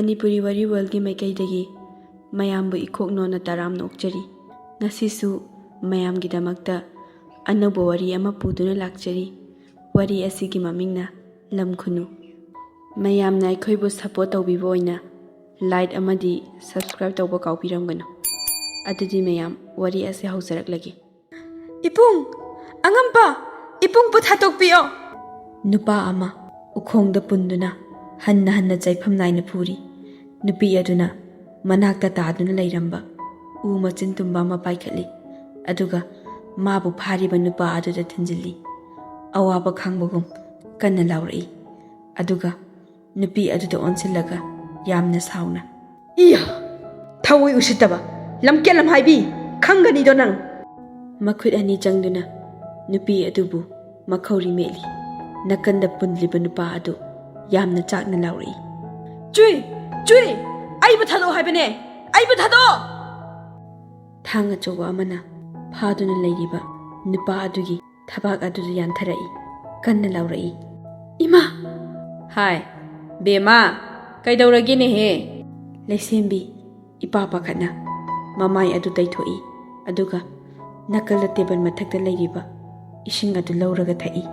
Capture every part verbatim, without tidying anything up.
ꯃꯅꯤꯄꯨꯔꯤ ꯋꯥꯔꯤ ꯋꯥꯔꯜꯒꯤ ꯃꯥꯏꯀꯩꯗꯒꯤ ꯃꯌꯥꯝꯕꯨ ꯏꯈꯣꯛ ꯅꯣꯟꯅ ꯇꯔꯥꯝꯅ ꯑꯣꯛꯆꯔꯤ꯫ ꯉꯁꯤꯁꯨ ꯃꯌꯥꯝꯒꯤꯗꯃꯛꯇ ꯑꯅꯧꯕ ꯋꯥꯔꯤ ꯑꯃ ꯄꯨꯗꯨꯅ ꯂꯥꯛꯆꯔꯤ꯫ ꯋꯥꯔꯤ ꯑꯁꯤꯒꯤ ꯃꯃꯤꯡꯅ ꯂꯝ ꯈꯨꯅꯨ꯫ ꯃꯌꯥꯝꯅ ꯑꯩꯈꯣꯏꯕꯨ ꯁꯄꯣꯔꯠ ꯇꯧꯕꯤꯕ ꯑꯣꯏꯅ ꯂꯥꯏꯛ ꯑꯃꯗꯤ ꯁꯕꯁꯀ꯭ꯔꯥꯏꯕ ꯇꯧꯕ ꯀꯥꯎꯕꯤꯔꯝꯒꯅꯨ꯫ ꯑꯗꯨꯗꯤ ꯃꯌꯥꯝ, ꯋꯥꯔꯤ ꯑꯁꯤ ꯍꯧꯖꯔꯛꯂꯒꯦ꯫ ꯏꯄꯨꯡ! ꯑꯉꯝꯕ! ꯏꯄꯨꯡꯕꯨ ꯊꯥꯗꯣꯛꯄꯤꯌꯣ! ꯅꯨꯄꯥ ꯑꯃ ꯎꯈꯣꯡꯗ ꯄꯨꯟꯗꯨꯅ ꯍꯟꯅ ꯍꯟꯅ ꯆꯩꯐꯝ ꯅꯥꯏꯅ ꯐꯨꯔꯤ꯫ ꯅꯨꯄꯤ ꯑꯗꯨꯅ ꯃꯅꯥꯛꯇ ꯇꯥꯗꯨꯅ ꯂꯩꯔꯝꯕ ꯎ ꯃꯆꯤꯟ ꯇꯨꯝꯕ ꯑꯃ ꯄꯥꯏꯈꯠꯂꯤ, ꯑꯗꯨꯒ ꯃꯥꯕꯨ ꯐꯥꯔꯤꯕ ꯅꯨꯄꯥ ꯑꯗꯨꯗ ꯊꯤꯟꯖꯤꯜꯂꯤ꯫ ꯑꯋꯥꯕ ꯈꯥꯡꯕꯒꯨꯝ ꯀꯟꯅ ꯂꯥꯎꯔꯛꯏ, ꯑꯗꯨꯒ ꯅꯨꯄꯤ ꯑꯗꯨꯗ ꯑꯣꯟꯁꯤꯜꯂꯒ ꯌꯥꯝꯅ ꯁꯥꯎꯅ, "ꯏꯌꯥ! ꯊꯋꯥꯏ ꯎꯁꯤꯠꯇꯕ! ꯂꯝꯀꯦꯠ ꯂꯝꯍꯥꯏꯕꯤ! ꯈꯪꯒꯅꯤꯗꯣ ꯅꯪ!" ꯃꯈꯨꯠ ꯑꯅꯤ ꯆꯪꯗꯨꯅ ꯅꯨꯄꯤ ꯑꯗꯨꯕꯨ ꯃꯈꯧꯔꯤ ꯃꯦꯠꯂꯤ꯫ ꯅꯥꯀꯟꯗ ꯄꯨꯜꯂꯤꯕ ꯅꯨꯄꯥ ꯑꯗꯨ ꯌꯥꯝꯅ ꯆꯥꯛꯅ ꯂꯥꯎꯔꯛꯏ, "ꯆꯨꯏ! ꯆꯨꯏ! ꯑꯩꯕꯨ ꯊꯥꯗꯣꯛꯑꯣ ꯍꯥꯏꯕꯅꯦ! ꯑꯩꯕꯨ ꯊꯥꯗꯣꯛꯑꯣ!" ꯊꯥꯡ ꯑꯆꯧꯕ ꯑꯃꯅ ꯐꯥꯗꯨꯅ ꯂꯩꯔꯤꯕ ꯅꯨꯄꯥ ꯑꯗꯨꯒꯤ ꯊꯕꯥꯛ ꯑꯗꯨꯗ ꯌꯥꯟꯊꯔꯛꯏ꯫ ꯀꯟꯅ ꯂꯥꯎꯔꯛꯏ, "ꯏꯃꯥ!" "ꯍꯥꯏ, ꯕꯦꯝꯃ, ꯀꯩꯗꯧꯔꯒꯦꯅꯦꯍꯦ?" ꯂꯩꯁꯦꯝꯕꯤ ꯏꯄꯥ ꯄꯥꯈꯠꯅ ꯃꯃꯥꯏ ꯑꯗꯨ ꯇꯩꯊꯣꯛꯏ, ꯑꯗꯨꯒ ꯅꯥꯀꯜꯗ ꯇꯦꯕꯜ ꯃꯊꯛꯇ ꯂꯩꯔꯤꯕ ꯏꯁꯤꯡ ꯑꯗꯨ ꯂꯧꯔꯒ ꯊꯛꯏ꯫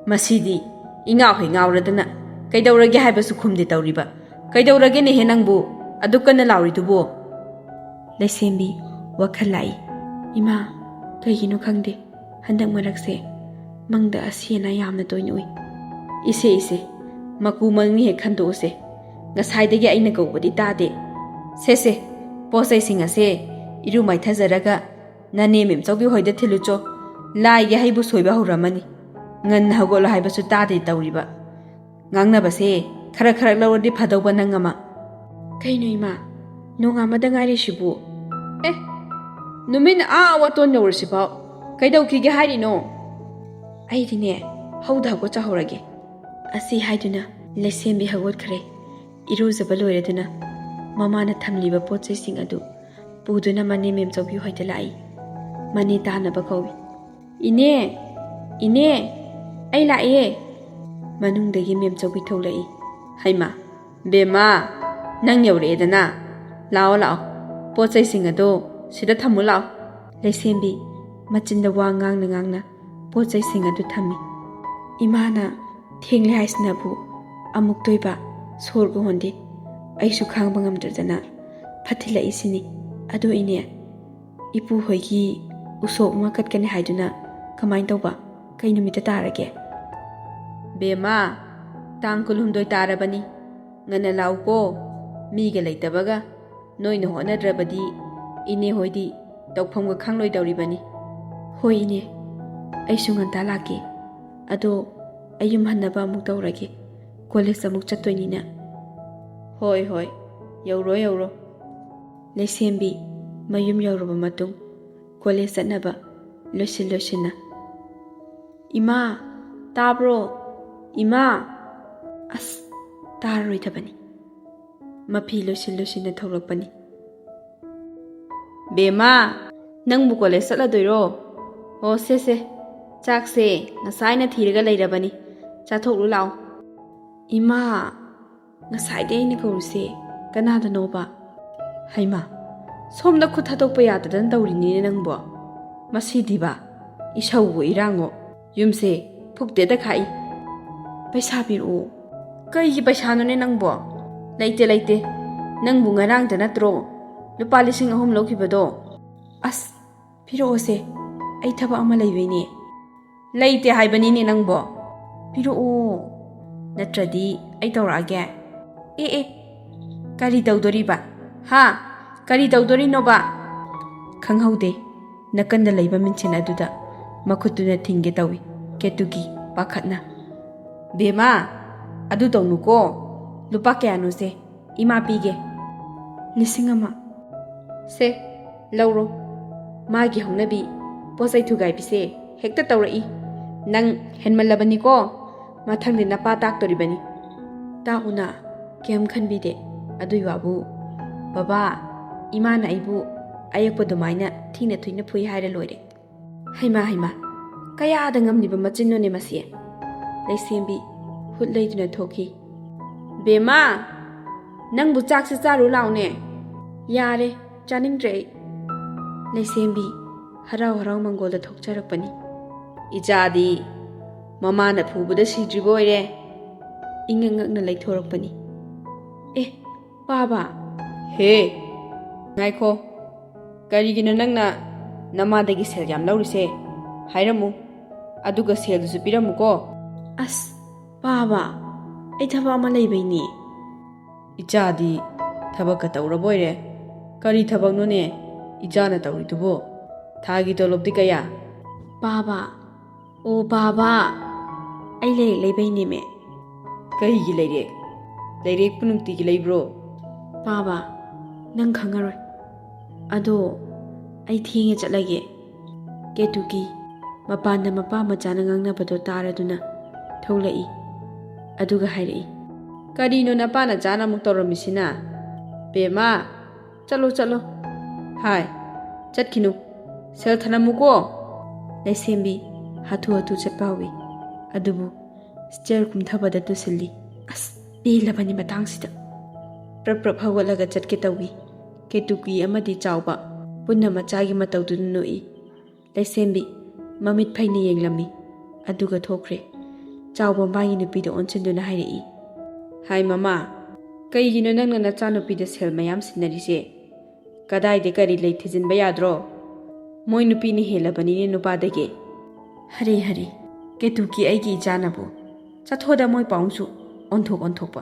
"ꯃꯁꯤꯗꯤ ꯏꯉꯥꯎ ꯍꯦꯛ ꯉꯥꯎꯔꯗꯅ ꯀꯩꯗꯧꯔꯒꯦ ꯍꯥꯏꯕꯁꯨ ꯈꯨꯝꯗꯦ ꯇꯧꯔꯤꯕ꯫ ꯀꯩꯗꯧꯔꯒꯦꯅꯦꯍꯦ ꯅꯪꯕꯨ ꯑꯗꯨꯛ ꯀꯟꯅ ꯂꯥꯎꯔꯤꯗꯨꯕꯨ?" ꯂꯩꯁꯦꯝꯕꯤ ꯋꯥꯈꯜ ꯂꯥꯛꯏ, "ꯏꯃꯥ, ꯀꯩꯒꯤꯅꯣ ꯈꯪꯗꯦ, ꯍꯟꯗꯛ ꯃꯔꯛꯁꯦ ꯃꯪꯗ ꯑꯁꯤ ꯑꯅꯥ ꯌꯥꯝꯅ ꯇꯣꯏꯅ ꯎꯏ꯫" "ꯏꯁꯦ, ꯏꯁꯦ, ꯃꯀꯨ ꯃꯪꯅꯤ ꯍꯦꯛ ꯈꯟꯗꯣꯛꯎꯁꯦ꯫ ꯉꯁꯥꯏꯗꯒꯤ ꯑꯩꯅ ꯀꯧꯕꯗꯤ ꯇꯥꯗꯦ꯫ ꯁꯦ, ꯁꯦ, ꯄꯣꯠ ꯆꯩꯁꯤꯡ ꯑꯁꯦ ꯏꯔꯨ ꯃꯥꯏꯊꯖꯔꯒ ꯅꯅꯦ ꯃꯦꯝꯆꯧꯕꯤ ꯍꯣꯏꯗ ꯊꯤꯜꯂꯨꯆꯣ꯫ ꯂꯥꯏꯒꯤ ꯍꯩꯕꯨ ꯁꯣꯏꯕ ꯍꯧꯔꯝꯃꯅꯤ꯫ ꯉꯟꯅ ꯍꯧꯒꯠꯂꯣ ꯍꯥꯏꯕꯁꯨ ꯇꯥꯗꯦ ꯇꯧꯔꯤꯕ꯫ ꯉꯥꯡꯅꯕꯁꯦ ꯈꯔ ꯈꯔ ꯂꯧꯔꯗꯤ ꯐꯗꯧꯕ ꯅꯪ ꯑꯃ꯫" "ꯀꯩꯅꯣ ꯏꯃꯥ, ꯅꯣꯡꯉꯥꯟꯕꯗ ꯉꯥꯏꯔꯤꯁꯤꯕꯨ?" "ꯑꯦ, ꯅꯨꯃꯤꯠꯅ ꯑꯥ ꯋꯥꯇꯣꯟ ꯌꯧꯔꯁꯤꯐꯥꯎ ꯀꯩꯗꯧꯈꯤꯒꯦ ꯍꯥꯏꯔꯤꯅꯣ?" "ꯑꯩꯗꯤꯅꯦ, ꯍꯧꯗ ꯍꯧꯒꯠꯆꯍꯧꯔꯒꯦ꯫" ꯑꯁꯤ ꯍꯥꯏꯗꯨꯅ ꯂꯩꯁꯦꯝꯕꯤ ꯍꯧꯒꯠꯈ꯭ꯔꯦ꯫ ꯏꯔꯨꯖꯕ ꯂꯣꯏꯔꯗꯨꯅ ꯃꯃꯥꯅ ꯊꯝꯂꯤꯕ ꯄꯣꯠ ꯆꯩꯁꯤꯡ ꯑꯗꯨ ꯄꯨꯗꯨꯅ ꯃꯅꯦ ꯃꯦꯝꯆꯧꯕꯤ ꯍꯣꯏꯗ ꯂꯥꯛꯏ꯫ ꯃꯅꯦ ꯇꯥꯅꯕ ꯀꯧꯏ꯫ "ꯏꯅꯦ! ꯏꯅꯦ! ꯑꯩ ꯂꯥꯛꯑꯦ!" ꯃꯅꯨꯡꯗꯒꯤ ꯃꯦꯝꯆꯧꯕꯤ ꯊꯣꯛꯂꯛꯏ꯫ "ꯍꯩꯃꯥ, "ꯕꯦꯝꯃ, ꯅꯪ ꯌꯧꯔꯛꯑꯦꯗꯅ꯫ ꯂꯥꯛꯑꯣ, ꯂꯥꯛꯑꯣ, ꯄꯣꯠ ꯆꯩꯁꯤꯡ ꯑꯗꯣ ꯁꯤꯗ ꯊꯝꯃꯨ ꯂꯥꯛꯑꯣ꯫" ꯂꯩꯁꯦꯝꯕꯤ ꯃꯆꯤꯟꯗ ꯋꯥ ꯉꯥꯡꯅ ꯉꯥꯡꯅ ꯄꯣꯠ ꯆꯩꯁꯤꯡ ꯑꯗꯨ ꯊꯝꯃꯤ꯫ ꯏꯃꯥꯅ ꯊꯦꯡꯂꯦ ꯍꯥꯏꯁꯤꯅꯕꯨ ꯑꯃꯨꯛꯇꯣꯏꯕ ꯁꯣꯔꯒ ꯍꯣꯟꯗꯦ꯫ ꯑꯩꯁꯨ ꯈꯥꯡꯕ ꯉꯝꯗ꯭ꯔꯗꯅ ꯐꯠꯊꯤꯜꯂꯛꯏꯁꯤꯅꯤ꯫ ꯑꯗꯨ ꯏꯅꯦ, ꯏꯄꯨ ꯍꯣꯏꯒꯤ ꯎꯁꯣꯞ ꯑꯃ ꯀꯠꯀꯅꯤ ꯍꯥꯏꯗꯨꯅ ꯀꯃꯥꯏꯅ ꯇꯧꯕ? ꯀꯩ ꯅꯨꯃꯤꯠꯇ ꯇꯥꯔꯒꯦ? "ꯕꯦꯝꯃ, ꯇꯥꯡ ꯀꯨꯟꯍꯨꯝꯗꯣꯏ ꯇꯥꯔꯕꯅꯤ꯫ ꯉꯟꯅ ꯂꯥꯛꯎꯀꯣ꯫ ꯃꯤꯒ ꯂꯩꯇꯕꯒ ꯅꯣꯏꯅ ꯍꯣꯠꯅꯗ꯭ꯔꯕꯗꯤ ꯏꯅꯦ ꯍꯣꯏꯗꯤ ꯇꯧꯐꯝꯒ ꯈꯪꯂꯣꯏꯗꯧꯔꯤꯕꯅꯤ꯫" "ꯍꯣꯏ ꯏꯅꯦ, ꯑꯩꯁꯨ ꯉꯟꯇꯥ ꯂꯥꯛꯀꯦ꯫ ꯑꯗꯣ ꯑꯩ ꯌꯨꯝ ꯍꯟꯅꯕ ꯑꯃꯨꯛ ꯇꯧꯔꯒꯦ꯫ ꯀꯣꯂꯦꯖ ꯑꯃꯨꯛ ꯆꯠꯇꯣꯏꯅꯤꯅ꯫" "ꯍꯣꯏ, ꯍꯣꯏ, ꯌꯧꯔꯣ, ꯌꯧꯔꯣ꯫" ꯂꯩꯁꯦꯝꯕꯤ ꯃꯌꯨꯝ ꯌꯧꯔꯕ ꯃꯇꯨꯡ ꯀꯣꯂꯦꯖ ꯆꯠꯅꯕ ꯂꯣꯏꯁꯤꯟ ꯂꯣꯏꯁꯤꯟꯅ, "ꯏꯃꯥ, ꯇꯥꯕ꯭ꯔꯣ? ꯏꯃꯥ!" ꯑꯁ, ꯇꯥꯔꯔꯣꯏꯗꯕꯅꯤ꯫ ꯃꯐꯤ ꯂꯣꯏꯁꯤꯟ ꯂꯣꯏꯁꯤꯟꯅ ꯊꯣꯛꯂꯛꯄꯅꯤ꯫ "ꯕꯦꯝꯃ, ꯅꯪꯕꯨ ꯀꯣꯂꯦꯖ ꯆꯠꯂꯗꯣꯏꯔꯣ? ꯑꯣ, ꯁꯦ, ꯁꯦ, ꯆꯥꯛꯁꯦ ꯉꯁꯥꯏꯅ ꯊꯤꯔꯒ ꯂꯩꯔꯕꯅꯤ꯫ ꯆꯥꯊꯣꯛꯂꯨ ꯂꯥꯛꯑꯣ꯫" "ꯏꯃꯥ, ꯉꯁꯥꯏꯗꯩ ꯑꯩꯅ ꯀꯧꯔꯤꯁꯦ ꯀꯅꯥꯗꯅꯣꯕ?" "ꯍꯩꯃꯥ, ꯁꯣꯝꯗ ꯈꯨꯠ ꯊꯥꯗꯣꯛꯄ ꯌꯥꯗꯗꯅ ꯇꯧꯔꯤꯅꯤꯅꯦ ꯅꯪꯕꯣ꯫ ꯃꯁꯤꯗꯤꯕ, ꯏꯁꯧꯕꯨ ꯏꯔꯥꯡꯉꯣ, ꯌꯨꯝꯁꯦ ꯐꯨꯛꯇꯦꯗ ꯈꯥꯛꯏ꯫" "ꯄꯩꯁꯥ ꯄꯤꯔꯛꯑꯣ꯫" "ꯀꯩꯒꯤ ꯄꯩꯁꯥꯅꯣꯅꯦ ꯅꯪꯕꯣ?" "ꯂꯩꯇꯦ, ꯂꯩꯇꯦ꯫ ꯅꯪꯕꯨ ꯉꯔꯥꯡꯗ ꯅꯠꯇ꯭ꯔꯣ ꯂꯨꯄꯥ ꯂꯤꯁꯤꯡ ꯑꯍꯨꯝ ꯂꯧꯈꯤꯕꯗꯣ?" "ꯑꯁ, ꯄꯤꯔꯛꯑꯣꯁꯦ, ꯑꯩ ꯊꯕꯛ ꯑꯃ ꯂꯩꯕꯩꯅꯦ꯫" "ꯂꯩꯇꯦ ꯍꯥꯏꯕꯅꯤꯅꯦ ꯅꯪꯕꯣ꯫ ꯄꯤꯔꯛꯑꯣ, ꯅꯠꯇ꯭ꯔꯗꯤ ꯑꯩ ꯇꯧꯔꯛꯑꯒꯦ꯫" "ꯑꯦ, ꯑꯦ, ꯀꯔꯤ ꯇꯧꯗꯣꯔꯤꯕ? ꯍꯥ? ꯀꯔꯤ ꯇꯧꯗꯣꯔꯤꯅꯣꯕ?" ꯈꯪꯍꯧꯗꯦ, ꯅꯥꯀꯟꯗ ꯂꯩꯕ ꯃꯤꯡꯁꯦꯟ ꯑꯗꯨꯗ ꯃꯈꯨꯠꯇꯨꯅ ꯊꯤꯟꯒꯦ ꯇꯧꯏ ꯀꯦꯇꯨꯀꯤ ꯄꯥꯈꯠꯅ꯫ "ꯕꯦꯝꯃ, ꯑꯗꯨ ꯇꯧꯅꯨꯀꯣ꯫ ꯂꯨꯄꯥ ꯀꯌꯥꯅꯣꯁꯦ? ꯏꯃꯥ ꯄꯤꯒꯦ꯫" "ꯂꯤꯁꯤꯡ ꯑꯃ꯫" "ꯁꯦ, ꯂꯧꯔꯣ꯫" ꯃꯥꯒꯤ ꯍꯧꯅꯕꯤ ꯄꯣꯠ ꯆꯩ ꯊꯨꯒꯥꯏꯕꯤꯁꯦ ꯍꯦꯛꯇ ꯇꯧꯔꯛꯏ꯫ "ꯅꯪ ꯍꯦꯟꯃꯜꯂꯕꯅꯤꯀꯣ꯫ ꯃꯊꯪꯗꯤ ꯅꯄꯥ ꯇꯥꯛꯇꯣꯔꯤꯕꯅꯤ꯫" "ꯇꯥꯛꯎꯅ, ꯀꯩꯝ ꯈꯟꯕꯤꯗꯦ꯫ ꯑꯗꯨꯏ ꯋꯥꯕꯨ, ꯕꯕꯥ, ꯏꯃꯥꯅ ꯑꯩꯕꯨ ꯑꯌꯦꯛꯄ ꯑꯗꯨꯃꯥꯏꯅ ꯊꯤꯅ ꯊꯨꯏꯅ ꯐꯨꯏ ꯍꯥꯏꯔ ꯂꯣꯏꯔꯦ꯫" "ꯍꯩꯃꯥ, ꯍꯩꯃꯥ, ꯀꯌꯥꯗ ꯉꯝꯂꯤꯕ ꯃꯆꯤꯟꯅꯣꯅꯦ ꯃꯁꯤ?" ꯂꯩꯁꯦꯝꯕꯤ ꯍꯨꯠ ꯂꯩꯗꯨꯅ ꯊꯣꯛꯈꯤ꯫ "ꯕꯦꯝꯃ, "ꯅꯪꯕꯨ ꯆꯥꯛꯁꯦ ꯆꯥꯔꯨ ꯂꯥꯎꯅꯦ"꯫ "ꯌꯥꯔꯦ, ꯆꯥꯅꯤꯡꯗ꯭ꯔꯦ ꯑꯩ"꯫ ꯂꯩꯁꯦꯝꯕꯤ ꯍꯔꯥꯎ ꯍꯔꯥꯎ ꯃꯪꯒꯣꯜꯗ ꯊꯣꯛꯆꯔꯛꯄꯅꯤ꯫ "ꯏꯆꯥꯗꯤ ꯃꯃꯥꯅ ꯐꯨꯕꯗ ꯁꯤꯗ꯭ꯔꯤꯕ ꯑꯣꯏꯔꯦ"꯫ ꯏꯉꯛ ꯉꯛꯅ ꯂꯩꯊꯣꯔꯛꯄꯅꯤ꯫ "ꯑꯦ, ꯄꯥꯕ"꯫ "ꯍꯦ, ꯉꯥꯏꯈꯣ꯫ ꯀꯔꯤꯒꯤꯅꯣ ꯅꯪꯅ ꯅꯃꯥꯗꯒꯤ ꯁꯦꯜ ꯌꯥꯝ ꯂꯧꯔꯤꯁꯦ? ꯍꯥꯏꯔꯝꯃꯨ꯫ ꯑꯗꯨꯒ ꯁꯦꯜꯗꯨꯁꯨ ꯄꯤꯔꯝꯃꯨꯀꯣ"꯫ "ꯑꯁ, ꯄꯥꯕ, ꯑꯩ ꯊꯕꯛ ꯑꯃ ꯂꯩꯕꯩꯅꯦ"꯫ "ꯏꯆꯥꯗꯤ ꯊꯕꯛꯀ ꯇꯧꯔꯕ ꯑꯣꯏꯔꯦ꯫ ꯀꯔꯤ ꯊꯕꯛꯅꯣꯅꯦ ꯏꯆꯥꯅ ꯇꯧꯔꯤꯗꯨꯕꯣ? ꯊꯥꯒꯤ ꯇꯣꯂꯣꯞꯇꯤ ꯀꯌꯥ?" "ꯄꯥꯕ, ꯑꯣ ꯄꯥꯕ, ꯑꯩ ꯂꯩꯔꯤꯛ ꯂꯩꯕꯩꯅꯦꯃꯦ"꯫ "ꯀꯩꯒꯤ ꯂꯩꯔꯦꯛ? ꯂꯩꯔꯦꯛꯄꯨ ꯅꯨꯡꯇꯤꯒꯤ ꯂꯩꯕ꯭ꯔꯣ?" "ꯄꯥꯕ, ꯅꯪ ꯈꯪꯉꯔꯣꯏ꯫ ꯑꯗꯣ ꯑꯩ ꯊꯦꯡꯉꯦ ꯆꯠꯂꯒꯦ"꯫ ꯀꯦꯇꯨꯀꯤ ꯃꯄꯥꯟꯗ ꯃꯄꯥ ꯃꯆꯥꯅ ꯉꯥꯡꯅꯕꯗꯣ ꯇꯥꯔꯗꯨꯅ ꯊꯣꯛꯂꯛꯏ꯫ ꯑꯗꯨꯒ ꯍꯥꯏꯔꯛꯏ, "ꯀꯔꯤꯅꯣ ꯅꯄꯥ ꯅꯆꯥꯅ ꯑꯃꯨꯛ ꯇꯧꯔꯝꯃꯤꯁꯤꯅ? ꯕꯦꯝꯃ, ꯆꯠꯂꯣ, ꯆꯠꯂꯣ꯫ ꯍꯥꯏ, ꯆꯠꯈꯤꯅꯨ꯫ ꯁꯦꯜ ꯊꯅꯝꯃꯨꯀꯣ"꯫ ꯂꯩꯁꯦꯝꯕꯤ ꯍꯥꯊꯨ ꯍꯥꯊꯨ ꯆꯠꯄ ꯍꯧꯏ꯫ ꯑꯗꯨꯕꯨ ꯁ꯭ꯇꯦꯌꯔ ꯀꯨꯝꯊꯕꯗ ꯇꯨꯁꯤꯜꯂꯤ꯫ ꯑꯁ, ꯄꯦꯜꯂꯕꯅꯤ ꯃꯇꯥꯡꯁꯤꯗ꯫ ꯄ꯭ꯔꯞ ꯄ꯭ꯔꯞ ꯍꯧꯒꯠꯂꯒ ꯆꯠꯀꯦ ꯇꯧꯏ꯫ ꯀꯦꯇꯨꯀꯤ ꯑꯃꯗꯤ ꯆꯥꯎꯕ ꯄꯨꯟꯅ ꯃꯆꯥꯒꯤ ꯃꯇꯧꯗꯨꯗ ꯅꯣꯛꯏ꯫ ꯂꯩꯁꯦꯝꯕꯤ ꯃꯃꯤꯠ ꯐꯩꯅ ꯌꯦꯡꯂꯝꯃꯤ, ꯑꯗꯨꯒ ꯊꯣꯛꯈ꯭ꯔꯦ꯫ ꯆꯥꯎꯕ ꯃꯥꯒꯤ ꯅꯨꯄꯤꯗ ꯑꯣꯟꯁꯤꯟꯗꯨꯅ ꯍꯥꯏꯔꯛꯏ, "ꯍꯥꯏ ꯃꯃꯥ, ꯀꯩꯒꯤꯅꯣ ꯅꯪꯅ ꯅꯆꯥꯅꯨꯄꯤꯗ ꯁꯦꯜ ꯃꯌꯥꯝ ꯁꯤꯟꯅꯔꯤꯁꯦ? ꯀꯗꯥꯏꯗ ꯀꯔꯤ ꯂꯩ ꯊꯤꯖꯤꯟꯕ ꯌꯥꯗ꯭ꯔꯣ? ꯃꯣꯏ ꯅꯨꯄꯤꯅ ꯍꯦꯜꯂꯕꯅꯤꯅꯦ ꯅꯨꯄꯥꯗꯒꯤ"꯫ "ꯍꯔꯦ ꯍꯔꯦ, ꯀꯦꯇꯨꯀꯤ ꯑꯩꯒꯤ ꯏꯆꯥꯅꯕꯨ꯫ ꯆꯠꯊꯣꯗ ꯃꯣꯏ ꯄꯥꯎꯡꯁꯨ ꯑꯣꯟꯊꯣꯛ ꯑꯣꯟꯊꯣꯛꯄ"꯫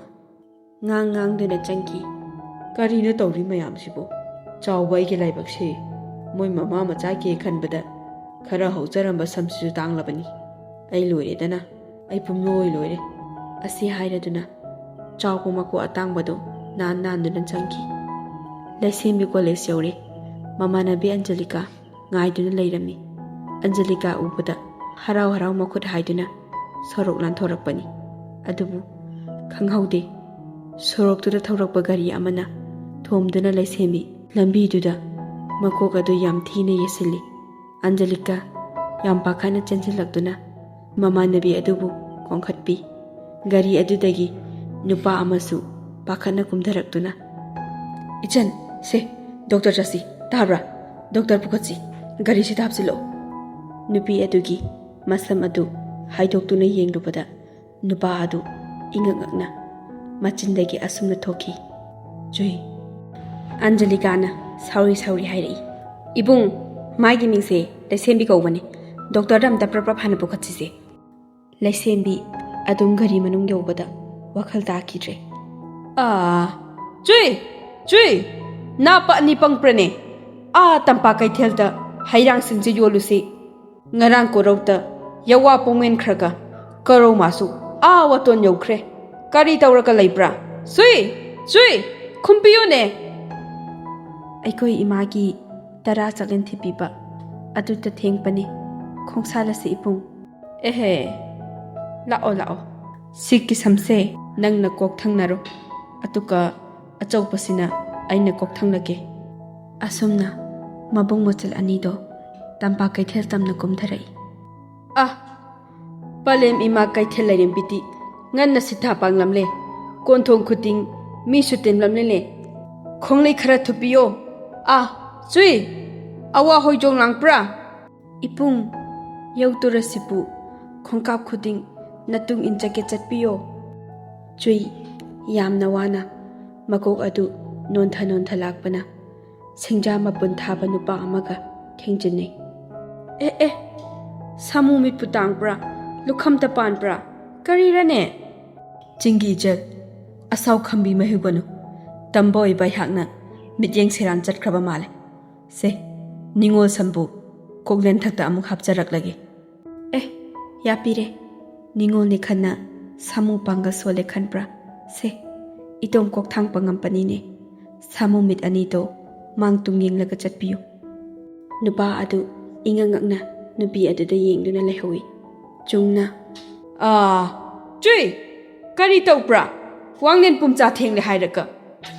ꯉꯥꯡ ꯉꯥꯡꯗꯨꯅ ꯆꯪꯈꯤ꯫ "ꯀꯔꯤꯅꯣ ꯇꯧꯔꯤ ꯃꯌꯥꯝꯁꯤꯕꯨ? ꯆꯥꯎꯕ ꯑꯩꯒꯤ ꯂꯥꯏꯕꯛꯁꯦ ꯃꯣꯏ ꯃꯃꯥ ꯃꯆꯥ ꯀꯦ ꯈꯟꯕꯗ ꯈꯔ ꯍꯧꯖꯔꯝꯕ ꯁꯝꯁꯤꯁꯨ ꯇꯥꯡꯂꯕꯅꯤ꯫ ꯑꯩ ꯂꯣꯏꯔꯦꯗꯅ, ꯑꯩ ꯄꯨꯝꯂꯣꯏ ꯂꯣꯏꯔꯦ"꯫ ꯑꯁꯤ ꯍꯥꯏꯔꯗꯨꯅ ꯆꯥꯎꯕ ꯃꯀꯣꯛ ꯑꯇꯥꯡꯕꯗꯨ ꯅꯥꯟ ꯅꯥꯟꯗꯨꯅ ꯆꯪꯈꯤ꯫ ꯂꯩꯁꯦꯝꯕꯤ ꯀꯣꯂꯦꯖ ꯌꯧꯔꯦ꯫ ꯃꯃꯥꯟꯅꯕꯤ ꯑꯟꯖꯂꯤꯀꯥ ꯉꯥꯏꯗꯨꯅ ꯂꯩꯔꯝꯃꯤ꯫ ꯑꯟꯖꯂꯤꯀꯥ ꯎꯕꯗ ꯍꯔꯥꯎ ꯍꯔꯥꯎ ꯃꯈꯨꯠ ꯍꯥꯏꯗꯨꯅ ꯁꯣꯔꯣꯛ ꯂꯥꯟꯊꯣꯔꯛꯄꯅꯤ꯫ ꯑꯗꯨꯕꯨ ꯈꯪꯍꯧꯗꯦ, ꯁꯣꯔꯣꯛꯇꯨꯗ ꯊꯧꯔꯛꯄ ꯒꯥꯔꯤ ꯑꯃꯅ ꯊꯣꯝꯗꯨꯅ ꯂꯩꯁꯦꯝꯕꯤ ꯂꯝꯕꯤꯗꯨꯗ ꯃꯀꯣꯛ ꯑꯗꯨ ꯌꯥꯝ ꯊꯤꯅ ꯌꯦꯁꯤꯜꯂꯤ꯫ ꯑꯟꯖꯂꯤꯀꯥ ꯌꯥꯝ ꯄꯥꯈꯠꯅ ꯆꯦꯟꯁꯤꯜꯂꯛꯇꯨꯅ ꯃꯃꯥꯟꯅꯕꯤ ꯑꯗꯨꯕꯨ ꯀꯣꯟꯈꯠꯄꯤ꯫ ꯒꯥꯔꯤ ꯑꯗꯨꯗꯒꯤ ꯅꯨꯄꯥ ꯑꯃꯁꯨ ꯄꯥꯈꯠꯅ ꯀꯨꯝꯊꯔꯛꯇꯨꯅ, "ꯏꯆꯟ, ꯁꯦ, ꯗꯣꯛꯇꯔ ꯆꯠꯁꯤ, ꯇꯥꯕ꯭ꯔꯥ? ꯗꯣꯛꯇꯔ ꯄꯨꯈꯠꯁꯤ, ꯒꯥꯔꯤꯁꯤꯗ ꯍꯥꯞꯆꯤꯜꯂꯛꯑꯣ꯫" ꯅꯨꯄꯤ ꯑꯗꯨꯒꯤ ꯃꯁꯝ ꯑꯗꯨ ꯍꯥꯏꯗꯣꯛꯇꯨꯅ ꯌꯦꯡꯂꯨꯕꯗ, ꯅꯨꯄꯥ ꯑꯗꯨ ꯏꯉꯛ ꯉꯛꯅ ꯃꯆꯤꯟꯗꯒꯤ ꯑꯁꯨꯝꯅ ꯊꯣꯛꯈꯤ, "ꯆꯨꯏ꯫" ꯑꯟꯖꯂꯤꯀꯥꯅ ꯁꯥꯎꯔꯤ ꯁꯥꯎꯔꯤ ꯍꯥꯏꯔꯛꯏ, "ꯏꯕꯨꯡ, ꯃꯥꯒꯤ ꯃꯤꯡꯁꯦ ꯂꯩꯁꯦꯝꯕꯤ ꯀꯧꯕꯅꯤ꯫ ꯗꯣꯛꯇꯔꯗ ꯑꯝꯇ ꯄ꯭ꯔꯞ ꯄ꯭ꯔꯞ ꯍꯥꯟꯅ ꯄꯨꯈꯠꯁꯤꯁꯦ꯫" ꯂꯩꯁꯦꯝꯕꯤ ꯑꯗꯨꯝ ꯒꯥꯔꯤ ꯃꯅꯨꯡ ꯌꯧꯕꯗ ꯋꯥꯈꯜ ꯇꯥꯈꯤꯗ꯭ꯔꯦ꯫ "ꯑꯥ, ꯆꯨꯏ, ꯆꯨꯏ, ꯅꯥꯄ ꯑꯅꯤ ꯄꯪꯄ꯭ꯔꯅꯦ? ꯑꯥ ꯇꯝꯄꯥꯛ ꯀꯩꯊꯦꯜꯗ ꯍꯩꯔꯥꯡꯁꯤꯡꯁꯦ ꯌꯣꯜꯂꯨꯁꯤ꯫ ꯉꯔꯥꯡ ꯀꯣꯔꯧꯇ ꯌꯋꯥ ꯄꯣꯡꯃꯦꯟ ꯈꯔꯒ ꯀꯔꯧ ꯃꯥꯁꯨ ꯑꯥ ꯋꯥꯇꯣꯟ ꯌꯧꯈ꯭ꯔꯦ꯫ ꯀꯔꯤ ꯇꯧꯔꯒ ꯂꯩꯕ꯭ꯔꯥ? ꯆꯨꯏ, ꯆꯨꯏ, ꯈꯨꯝꯕꯤꯌꯨꯅꯦ꯫" ꯑꯩꯈꯣꯏ ꯏꯃꯥꯒꯤ ꯇꯔꯥ ꯆꯥꯛꯂꯦꯟ ꯊꯤꯕꯤꯕ ꯑꯗꯨꯗ ꯊꯦꯡꯕꯅꯤ꯫ ꯈꯣꯡꯁꯥꯜꯂꯁꯤ ꯏꯕꯨꯡ꯫ "ꯑꯦꯍꯦ, ꯂꯥꯛꯑꯣ, ꯂꯥꯛꯑꯣ꯫ ꯁꯤ ꯀꯤꯁꯝꯁꯦ ꯅꯪꯅ ꯀꯣꯛ ꯊꯪꯅꯔꯣ, ꯑꯗꯨꯒ ꯑꯆꯧꯕꯁꯤꯅ ꯑꯩꯅ ꯀꯣꯛ ꯊꯪꯂꯒꯦ꯫" ꯑꯁꯨꯝꯅ ꯃꯕꯨꯡ ꯃꯆꯜ ꯑꯅꯤꯗꯣ ꯇꯝꯄꯥꯛ ꯀꯩꯊꯦꯜ ꯇꯝꯅ ꯀꯨꯝꯊꯔꯛꯏ꯫ "ꯑ, ꯄꯂꯦꯝ ꯏꯃꯥ ꯀꯩꯊꯦꯜ ꯂꯩꯔꯦꯝꯕꯤꯗꯤ ꯉꯟꯅ ꯁꯤꯊꯥ ꯄꯥꯡꯂꯝꯂꯦ꯫ ꯀꯣꯟꯊꯣꯡ ꯈꯨꯗꯤꯡ ꯃꯤꯁꯨ ꯇꯤꯟꯂꯝꯂꯦꯅꯦ꯫ ꯈꯣꯡꯂꯩ ꯈꯔ ꯊꯨꯞꯄꯤꯌꯣ꯫ ꯑ, ꯆꯨꯏ, ꯑꯋꯥ ꯍꯣꯏꯖꯣꯡ ꯂꯥꯡꯄ꯭ꯔꯥ?" "ꯏꯕꯨꯡ, ꯌꯧꯗꯣꯔꯁꯤꯕꯨ ꯈꯣꯡꯀꯥꯞ ꯈꯨꯗꯤꯡ ꯅꯇꯨꯡ ꯏꯟꯖꯒꯦ, ꯆꯠꯄꯤꯌꯣ꯫" ꯆꯨꯏ ꯌꯥꯝꯅ ꯋꯥꯅ ꯃꯀꯣꯛ ꯑꯗꯨ ꯅꯣꯟꯊ ꯅꯣꯟꯊ ꯂꯥꯛꯄꯅ ꯁꯤꯡꯖꯥ ꯃꯄꯨꯟ ꯊꯥꯕ ꯅꯨꯄꯥ ꯑꯃꯒ ꯊꯦꯡꯖꯤꯟꯅꯩ꯫ "ꯑꯦ, ꯑꯦ, ꯁꯥꯃꯨ ꯃꯤꯠꯄꯨ ꯇꯥꯡꯕ꯭ꯔꯥ? ꯂꯨꯈꯝꯇ ꯄꯥꯟꯕ꯭ꯔꯥ? ꯀꯔꯤꯔꯅꯦ?" "ꯆꯤꯡꯒꯤ ꯏꯆꯜ, ꯑꯁꯥꯎ ꯈꯝꯕꯤ ꯃꯩꯍꯧꯒꯅꯨ꯫ ꯇꯝꯕ ꯑꯣꯏꯕ ꯑꯩꯍꯥꯛꯅ ꯃꯤꯠꯌꯦꯡ ꯁꯦꯔꯥꯟ ꯆꯠꯈ꯭ꯔꯕ ꯃꯥꯜꯂꯦ꯫ ꯁꯦ, ꯅꯤꯉꯣꯜ ꯁꯝꯕꯨ ꯀꯣꯛꯂꯦꯟꯊꯛꯇ ꯑꯃꯨꯛ ꯍꯥꯞꯆꯔꯛꯂꯒꯦ꯫" "ꯑꯦ, ꯌꯥꯄꯤꯔꯦ꯫ ꯅꯤꯉꯣꯜꯅꯦ ꯈꯟꯅ ꯁꯥꯃꯨ ꯄꯥꯡꯒꯜ ꯁꯣꯜꯂꯦ ꯈꯟꯕ꯭ꯔꯥ? ꯁꯦ, ꯏꯇꯣꯝ ꯀꯣꯛꯊꯥꯡ ꯄꯪꯉꯝꯄꯅꯤꯅꯦ꯫ ꯁꯥꯃꯨ ꯃꯤꯠ ꯑꯅꯤꯗꯣ ꯃꯥꯡ ꯇꯨꯡ ꯌꯦꯡꯂꯒ ꯆꯠꯄꯤꯌꯨ꯫" ꯅꯨꯄꯥ ꯑꯗꯨ ꯏꯉꯛ ꯉꯛꯅ ꯅꯨꯄꯤ ꯑꯗꯨꯗ ꯌꯦꯡꯗꯨꯅ ꯂꯩꯍꯧꯏ꯫ ꯆꯨꯝꯅ, "ꯑꯥ, ꯆꯨꯏ! ꯀꯔꯤ ꯇꯧꯕ꯭ꯔꯥ? ꯋꯥꯡꯂꯦꯟ ꯄꯨꯝꯆꯥ ꯊꯦꯡꯂꯦ ꯍꯥꯏꯔꯒ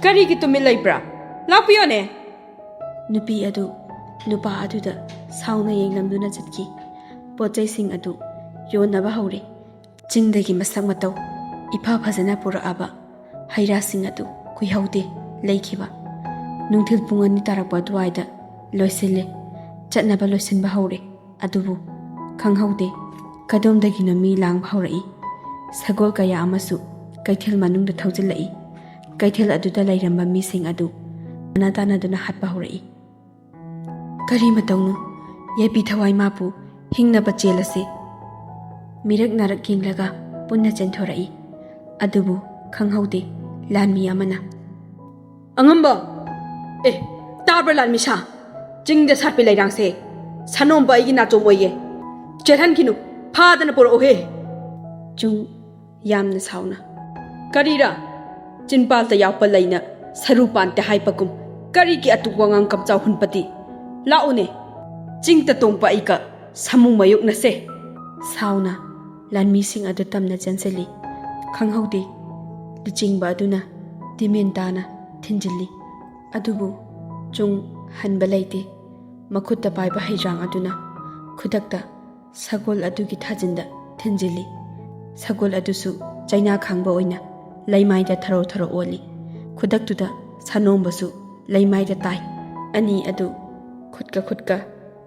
ꯀꯔꯤꯒꯤ ꯇꯨꯃꯤꯟ ꯂꯩꯕ꯭ꯔꯥ? ꯂꯥꯛꯄꯤꯌꯣꯅꯦ!" ꯅꯨꯄꯤ ꯑꯗꯨ ꯅꯨꯄꯥ ꯑꯗꯨꯗ ꯁꯥꯎꯅ ꯌꯦꯡꯂꯝꯗꯨꯅ ꯆꯠꯈꯤ꯫ ꯄꯣꯠ ꯆꯩꯁꯤꯡ ꯑꯗꯨ ꯌꯣꯟꯅꯕ ꯍꯧꯔꯦ꯫ ꯆꯤꯡꯗꯒꯤ ꯃꯁꯛ ꯃꯇꯧ ꯏꯐ ꯐꯖꯅ ꯄꯨꯔꯛꯑꯕ ꯍꯩ ꯔꯥꯁꯤꯡ ꯑꯗꯨ ꯀꯨꯏꯍꯧꯗꯦ ꯂꯩꯈꯤꯕ꯫ ꯅꯨꯡꯊꯤꯜ ꯄꯨꯡ ꯑꯅꯤ ꯇꯥꯔꯛꯄ ꯑꯗꯨꯋꯥꯏꯗ ꯂꯣꯏꯁꯤꯜꯂꯦ꯫ ꯆꯠꯅꯕ ꯂꯣꯏꯁꯤꯟꯕ ꯍꯧꯔꯦ꯫ ꯑꯗꯨꯕꯨ ꯈꯪꯍꯧꯗꯦ, ꯀꯗꯣꯝꯗꯒꯤꯅꯣ ꯃꯤ ꯂꯥꯡꯕ ꯍꯧꯔꯛꯏ꯫ ꯁꯒꯣꯜ ꯀꯌꯥ ꯑꯃꯁꯨ ꯀꯩꯊꯦꯜ ꯃꯅꯨꯡꯗ ꯊꯧꯖꯤꯜꯂꯛꯏ꯫ ꯀꯩꯊꯦꯜ ꯑꯗꯨꯗ ꯂꯩꯔꯝꯕ ꯃꯤꯁꯤꯡ ꯑꯗꯨ ꯇꯥꯟꯅ ꯇꯥꯟꯅꯗꯨꯅ ꯍꯥꯠꯄ ꯍꯧꯔꯛꯏ꯫ "ꯀꯔꯤ ꯃꯇꯧꯅꯣ? ꯌꯥꯏꯕꯤ ꯊꯋꯥꯏ ꯃꯥꯄꯨ ꯍꯤꯡꯅꯕ ꯆꯦꯜꯂꯁꯤ!" ꯃꯤꯔꯛ ꯅꯥꯔꯛ ꯌꯦꯡꯂꯒ ꯄꯨꯟꯅ ꯆꯦꯟꯊꯣꯔꯛꯏ꯫ ꯑꯗꯨꯕꯨ ꯈꯪꯍꯧꯗꯦ, ꯂꯥꯟꯃꯤ ꯑꯃꯅ, "ꯑꯉꯝꯕ! ꯑꯦ, ꯇꯥꯕ꯭ꯔꯥ ꯂꯥꯟꯃꯤꯁꯥ? ꯆꯤꯡꯗ ꯁꯥꯠꯄꯤ ꯂꯩꯔꯥꯡꯁꯦ ꯁꯥꯅꯣꯝꯕ ꯑꯩꯒꯤ ꯅꯥꯆꯣꯝ ꯑꯣꯏꯌꯦ꯫ ꯆꯦꯜꯍꯟꯈꯤꯅꯨ, ꯐꯥꯗꯅ ꯄꯨꯔꯛꯎꯍꯦ!" ꯆꯨꯡ ꯌꯥꯝꯅ ꯁꯥꯎꯅ, "ꯀꯔꯤꯔꯥ? ꯆꯤꯟꯄꯥꯜꯇ ꯌꯥꯎꯄ ꯂꯩꯅ ꯁꯔꯨ ꯄꯥꯟꯇꯦ ꯍꯥꯏꯕꯒꯨꯝ ꯀꯔꯤꯒꯤ ꯑꯇꯨꯛ ꯋꯥꯉꯥꯡ ꯀꯝꯆꯥꯎ ꯍꯨꯟꯄꯗꯤ? ꯂꯥꯛꯎꯅꯦ, ꯆꯤꯡꯇ ꯇꯣꯡꯄ ꯑꯩꯒ ꯁꯥꯃꯨ ꯃꯥꯌꯣꯛꯅꯁꯦ!" ꯁꯥꯎꯅ ꯂꯥꯟꯃꯤꯁꯤꯡ ꯑꯗꯨ ꯇꯝꯅ ꯆꯦꯟꯁꯤꯜꯂꯤ꯫ ꯈꯪꯍꯧꯗꯦ, ꯂꯨꯆꯤꯡꯕ ꯑꯗꯨꯅ ꯇꯤꯃꯦꯟ ꯇꯥꯅ ꯊꯤꯟꯖꯤꯜꯂꯤ꯫ ꯑꯗꯨꯕꯨ ꯆꯨꯡ ꯍꯟꯕ ꯂꯩꯇꯦ꯫ ꯃꯈꯨꯠꯇ ꯄꯥꯏꯕ ꯍꯩꯗ꯭ꯔꯥꯡ ꯑꯗꯨꯅ ꯈꯨꯗꯛꯇ ꯁꯒꯣꯜ ꯑꯗꯨꯒꯤ ꯊꯥꯖꯤꯟꯗ ꯊꯤꯟꯖꯤꯜꯂꯤ꯫ ꯁꯒꯣꯜ ꯑꯗꯨꯁꯨ ꯆꯩꯅꯥ ꯈꯥꯡꯕ ꯑꯣꯏꯅ ꯂꯩꯃꯥꯏꯗ ꯊꯔꯣ ꯊꯔꯣ ꯑꯣꯜꯂꯤ꯫ ꯈꯨꯗꯛꯇꯨꯗ ꯁꯥꯅꯣꯝꯕꯁꯨ ꯂꯩꯃꯥꯏꯗ ꯇꯥꯏ꯫ ꯑꯅꯤ ꯑꯗꯨ ꯈꯨꯠꯀ ꯈꯨꯠꯀ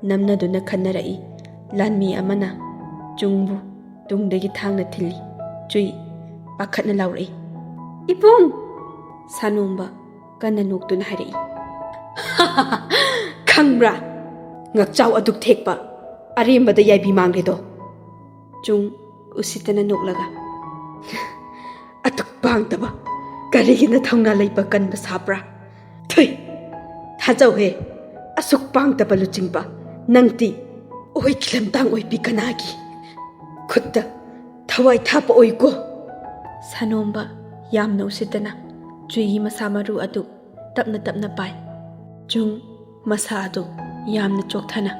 ꯅꯝꯅꯗꯨꯅ ꯈꯟꯅꯔꯛꯏ꯫ ꯂꯥꯟꯃꯤ ꯑꯃꯅ ꯆꯨꯡꯕꯨ ꯇꯨꯡꯗꯒꯤ ꯊꯥꯡꯅ ꯊꯤꯜꯂꯤ꯫ ꯆꯨꯏ ꯄꯥꯈꯠꯅ ꯂꯥꯎꯔꯛꯏ, "ꯏꯕꯨꯡ!" ꯁꯥꯅꯣꯝꯕ ꯀꯟꯅ ꯅꯣꯛꯇꯨꯅ ꯍꯥꯏꯔꯛꯏ, "ꯈꯪꯕ꯭ꯔꯥ? ꯉꯛꯆꯥꯎ ꯑꯗꯨꯛ ꯊꯦꯛꯄ ꯑꯔꯦꯝꯕꯗ ꯌꯥꯏꯕꯤ ꯃꯥꯡꯂꯦꯗꯣ!" ꯆꯨꯡ ꯎꯁꯤꯠꯇꯅ ꯅꯣꯛꯂꯒ, "ꯑꯗꯨꯛ ꯄꯥꯡꯗꯕ ꯀꯔꯤꯒꯤ ꯅꯊꯧꯅꯥ ꯂꯩꯕ ꯀꯟꯕ ꯁꯥꯕ꯭ꯔꯥ? ꯊꯨꯏ! ꯊꯥꯖꯧꯍꯦ, ꯑꯁꯨꯛ ꯄꯥꯡꯗꯕ ꯂꯨꯆꯤꯡꯕ ꯅꯪꯗꯤ ꯑꯣꯏꯈꯤ ꯂꯝꯇꯥꯡ ꯑꯣꯏꯕꯤ ꯀꯅꯥꯒꯤ ꯈꯨꯠꯇ ꯊꯋꯥꯏ ꯊꯥꯕ ꯑꯣꯏꯀꯣ!" ꯁꯥꯅꯣꯝꯕ ꯌꯥꯝꯅ ꯎꯁꯤꯠꯇꯅ ꯆꯨꯏꯒꯤ ꯃꯁꯥ ꯃꯔꯨ ꯑꯗꯨ ꯇꯞꯅ ꯇꯞꯅ ꯄꯥꯏ꯫ ꯆꯨꯡ ꯃꯁꯥ ꯑꯗꯨ ꯌꯥꯝꯅ ꯆꯣꯛꯊꯅ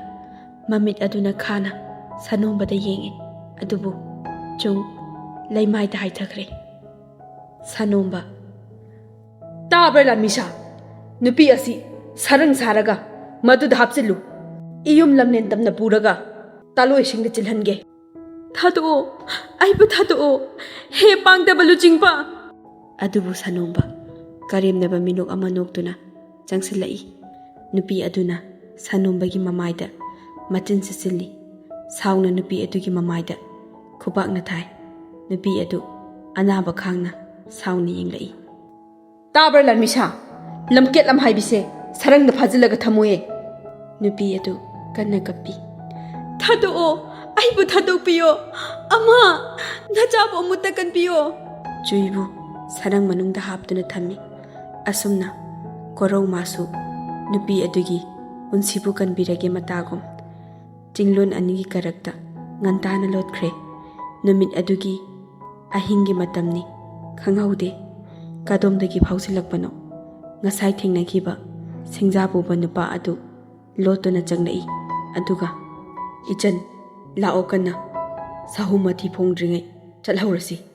ꯃꯃꯤꯠ ꯑꯗꯨꯅ ꯈꯥꯅ ꯁꯥꯅꯣꯝꯕꯗ ꯌꯦꯡꯉꯤ꯫ ꯑꯗꯨꯕꯨ ꯆꯨꯡ ꯂꯩꯃꯥꯏꯗ ꯍꯥꯏꯊꯈ꯭ꯔꯦ꯫ ꯁꯥꯅꯣꯝꯕ, "ꯇꯥꯕ꯭ꯔꯥ ꯂꯥꯟꯃꯤꯁꯥ? ꯅꯨꯄꯤ ꯑꯁꯤ ꯁꯔꯪ ꯁꯥꯔꯒ ꯃꯗꯨꯗ ꯍꯥꯞꯆꯤꯜꯂꯨ꯫ ꯏꯌꯨꯝ ꯂꯝꯂꯦꯟ ꯇꯝꯅ ꯄꯨꯔꯒ ꯇꯥꯂꯣꯏꯁꯤꯡꯗ ꯆꯤꯜꯍꯟꯒꯦ꯫" "ꯊꯥꯗꯣꯛꯑꯣ, ꯑꯩꯕꯨ ꯊꯥꯗꯣꯛꯑꯣ, ꯍꯦ ꯄꯥꯡꯗꯕ ꯂꯨꯆꯤꯡꯕ!" ꯑꯗꯨꯕꯨ ꯁꯥꯅꯣꯝꯕ ꯀꯔꯦꯝꯅꯕ ꯃꯤꯅꯣꯛ ꯑꯃ ꯅꯣꯛꯇꯨꯅ ꯆꯪꯁꯤꯜꯂꯛꯏ꯫ ꯅꯨꯄꯤ ꯑꯗꯨꯅ ꯁꯥꯅꯣꯝꯕꯒꯤ ꯃꯃꯥꯏꯗ ꯃꯆꯤꯟ ꯁꯤꯠꯆꯤꯜꯂꯤ꯫ ꯁꯥꯎꯅ ꯅꯨꯄꯤ ꯑꯗꯨꯒꯤ ꯃꯃꯥꯏꯗ ꯈꯨꯕꯥꯛꯅ ꯊꯥꯏ꯫ ꯅꯨꯄꯤ ꯑꯗꯨ ꯑꯅꯥꯕ ꯈꯥꯡꯅ ꯁꯥꯎꯅ ꯌꯦꯡꯂꯛꯏ꯫ "ꯇꯥꯕ꯭ꯔꯥ ꯂꯥꯟꯃꯤꯁꯥ? ꯂꯝꯀꯦꯠ ꯂꯝꯍꯥꯏꯕꯤꯁꯦ ꯁꯔꯪꯗ ꯐꯥꯖꯤꯜꯂꯒ ꯊꯝꯃꯨꯌꯦ!" ꯅꯨꯄꯤ ꯑꯗꯨ ꯀꯟꯅ ꯀꯞꯄꯤ꯫ "ꯊꯥꯗꯣꯛꯑꯣ, ꯑꯩꯕꯨ ꯊꯥꯗꯣꯛꯄꯤꯌꯣ꯫ ꯑꯃ, ꯅꯆꯥꯕꯨ ꯑꯃꯨꯛꯇ ꯀꯟꯕꯤꯌꯣ!" ꯆꯨꯏꯕꯨ ꯁꯔꯪ ꯃꯅꯨꯡꯗ ꯍꯥꯞꯇꯨꯅ ꯊꯝꯃꯤ꯫ ꯑꯁꯨꯝꯅ ꯀꯣꯔꯧ ꯃꯥꯁꯨ ꯅꯨꯄꯤ ꯑꯗꯨꯒꯤ ꯄꯨꯟꯁꯤꯕꯨ ꯀꯟꯕꯤꯔꯒꯦ ꯃꯇꯥꯒꯨꯝ ꯆꯤꯡꯂꯣꯟ ꯑꯅꯤꯒꯤ ꯀꯔꯛꯇ ꯉꯟꯇꯥꯅ ꯂꯣꯠꯈ꯭ꯔꯦ꯫ ꯅꯨꯃꯤꯠ ꯑꯗꯨꯒꯤ ꯑꯍꯤꯡꯒꯤ ꯃꯇꯝꯅꯤ, ꯈꯪꯍꯧꯗꯦ꯫ ꯀꯗꯣꯝꯗꯒꯤ ꯐꯥꯎꯁꯤꯜꯂꯛꯄꯅꯣ? ꯉꯁꯥꯏ ꯊꯦꯡꯅꯈꯤꯕ ꯁꯤꯡꯖꯥ ꯄꯨꯕ ꯅꯨꯄꯥ ꯑꯗꯨ ꯂꯣꯠꯇꯨꯅ ꯆꯪꯂꯛꯏ꯫ ꯑꯗꯨꯒ, "ꯏꯆꯟ, ꯂꯥꯛꯑꯣ ꯀꯟꯅ, ꯁꯥꯍꯨ ꯃꯊꯤ ꯐꯣꯡꯗ꯭ꯔꯤꯉꯩ ꯆꯠꯍꯧꯔꯁꯤ!"